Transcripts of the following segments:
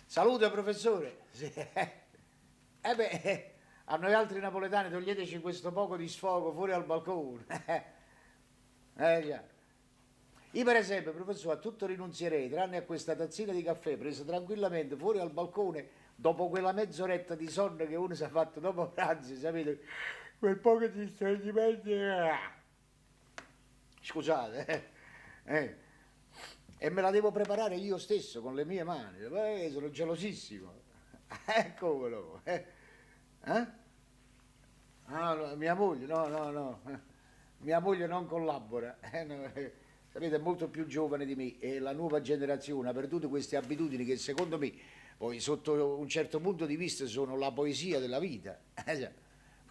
Salute professore! Eh beh, a noi altri napoletani toglieteci questo poco di sfogo fuori al balcone. Eh già. Io per esempio, professore, a tutto rinunzierei, tranne a questa tazzina di caffè presa tranquillamente fuori al balcone dopo quella mezz'oretta di sonno che uno si è fatto dopo pranzo, sapete, quel poco di stordimento. Scusate, eh. eh. E me la devo preparare io stesso con le mie mani. Eh, sono gelosissimo. Eccolo. Eh? eh? Ah, no, mia moglie, no, no, no. Mia moglie non collabora. Eh, no, eh, sapete, è molto più giovane di me e la nuova generazione ha perduto queste abitudini che secondo me, poi sotto un certo punto di vista, sono la poesia della vita. Eh,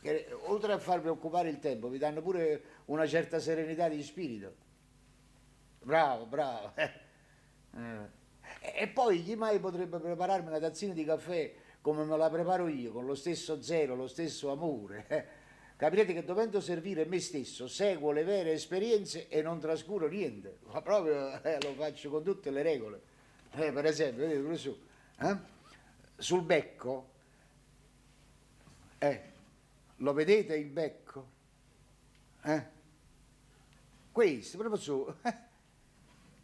perché oltre a farvi occupare il tempo, vi danno pure una certa serenità di spirito. Bravo, bravo. Eh. E poi chi mai potrebbe prepararmi una tazzina di caffè come me la preparo io, con lo stesso zelo, lo stesso amore? Eh? Capirete che dovendo servire me stesso, seguo le vere esperienze e non trascuro niente, ma proprio eh, lo faccio con tutte le regole. Eh, per esempio, vedete, professore, eh? sul becco, eh, lo vedete il becco? Eh? Questo, professore.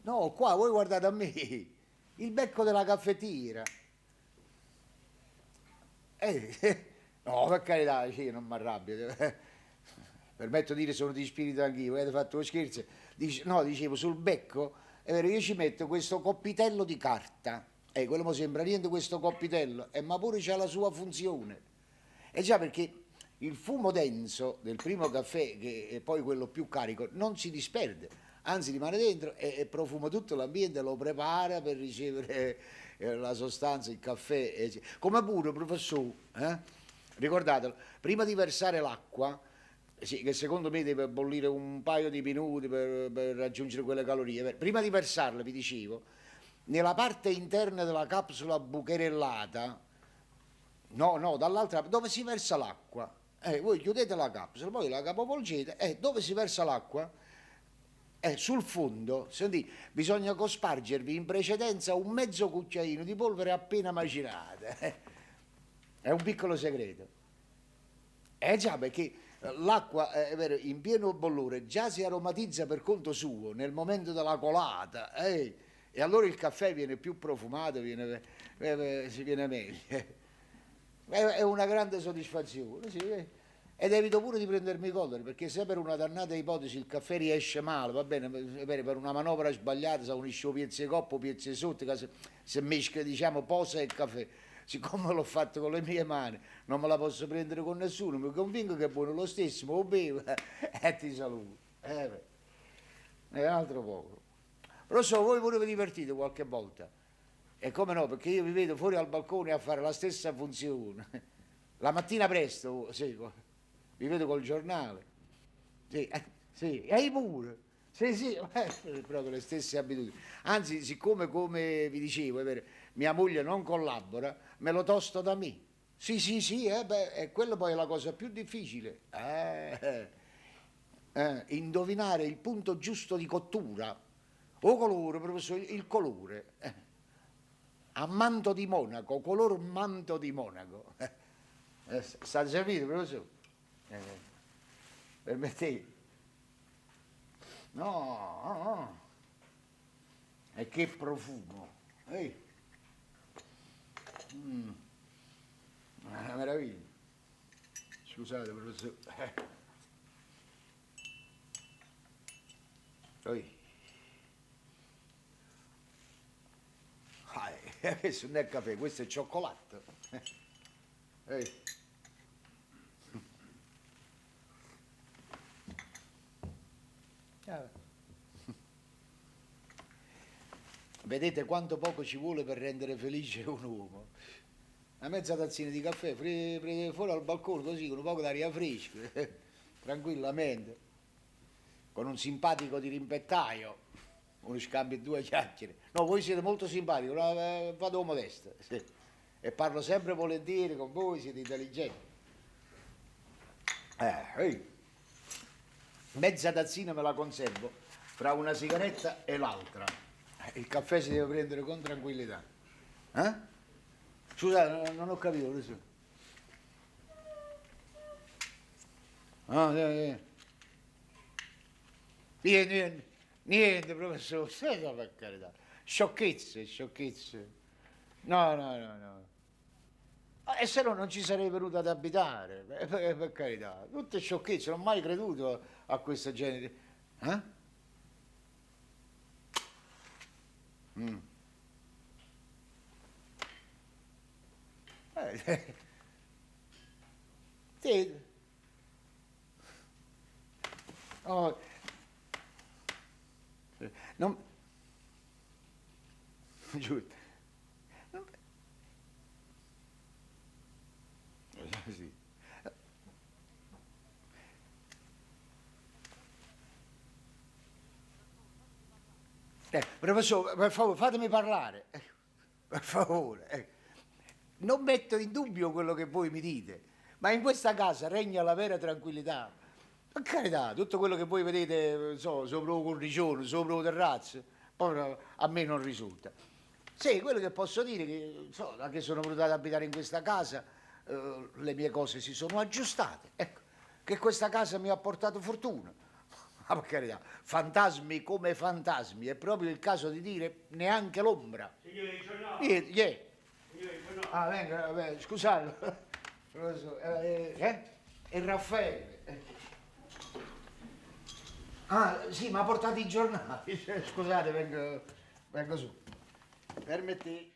No, qua voi guardate a me, il becco della caffettiera. Eh, no, per carità, io non mi arrabbio. Permetto di dire sono di spirito anch'io, avete fatto lo scherzo. Dice, no, dicevo, sul becco, è vero, io ci metto questo coppitello di carta. Eh, quello mi sembra niente questo coppitello, eh, ma pure c'ha la sua funzione. E già perché il fumo denso del primo caffè, che è poi quello più carico, non si disperde, anzi rimane dentro e, e profuma tutto l'ambiente, lo prepara per ricevere eh, la sostanza, il caffè. Eh, come pure, professore, eh? ricordatelo, prima di versare l'acqua, sì, che secondo me deve bollire un paio di minuti per, per raggiungere quelle calorie, prima di versarle, vi dicevo, nella parte interna della capsula bucherellata, No, no, dall'altra dove si versa l'acqua. Eh, voi chiudete la capsula, poi la capovolgete e eh, dove si versa l'acqua? Eh, sul fondo, sentite, bisogna cospargervi in precedenza un mezzo cucchiaino di polvere appena macinata. Eh, è un piccolo segreto. Eh già, perché l'acqua, è vero, in pieno bollore già si aromatizza per conto suo nel momento della colata. Eh. E allora il caffè viene più profumato, viene, eh, si viene meglio. È una grande soddisfazione, sì. Ed evito pure di prendermi collera, perché se per una dannata ipotesi il caffè riesce male, va bene, per una manovra sbagliata, se unisce 'o piezzo 'e coppa, 'o piezzo 'e sotto, che se, se mesca, diciamo, posa e caffè. Siccome l'ho fatto con le mie mani, non me la posso prendere con nessuno, mi convinco che è buono lo stesso, me lo bevo e ti saluto. Eh beh, è un altro poco. Lo so, voi pure vi divertite qualche volta. E come no, perché io vi vedo fuori al balcone a fare la stessa funzione. La mattina presto, sì, vi vedo col giornale. Sì, eh, sì, e io pure. Sì, sì, eh, proprio le stesse abitudini. Anzi, siccome, come vi dicevo, è vero, mia moglie non collabora, me lo tosto da me. Sì, sì, sì, eh, beh, e quello poi è la cosa più difficile. Eh, eh, indovinare il punto giusto di cottura. O colore, professore, il colore. Eh. A manto di Monaco, color manto di Monaco. Eh, state servito, professore? Eh, permettete. No, no, no. E che profumo. Ehi. Mm. Una meraviglia. Scusate, professore. Eh. Oi. Ah, eh, questo non è caffè, questo è cioccolato. Ehi. Vedete quanto poco ci vuole per rendere felice un uomo. Una mezza tazzina di caffè, fuori al balcone così, con un poco d'aria fresca, tranquillamente, con un simpatico dirimpettaio, uno scambio due chiacchiere. No, voi siete molto simpatico, no, vado modesto, sì. E parlo sempre volentieri con voi, siete intelligenti. Eh, ehi. Mezza tazzina me la conservo fra una sigaretta e l'altra. Il caffè si deve prendere con tranquillità. Eh? Scusate, non ho capito, professore. Ah, eh, eh. Niente, niente, niente, professore, senta per carità. Sciocchezze, sciocchezze. No, no, no, no. Ah, e se no non ci sarei venuto ad abitare, per, per carità. Tutte sciocchezze, non ho mai creduto a questo genere. Eh? Mm. Eh, sì. Oh. Non... Giusto. Non... Sì. Professore, per favore, fatemi parlare. Per favore. Non metto in dubbio quello che voi mi dite, ma in questa casa regna la vera tranquillità. Per carità, tutto quello che voi vedete, non so, sopra un cornicione, sopra un terrazzo, poi a me non risulta. Sì, quello che posso dire è che, so, da che sono venuto ad abitare in questa casa, le mie cose si sono aggiustate. Ecco, che questa casa mi ha portato fortuna. Ma per carità, fantasmi come fantasmi, è proprio il caso di dire neanche l'ombra. Signore, il giornale. Niente, yeah. Signore, il giornale. Ah, venga, vabbè, scusate. È Raffaele. Ah, sì, mi ha portato i giornali. Scusate, vengo, vengo su. Permettete.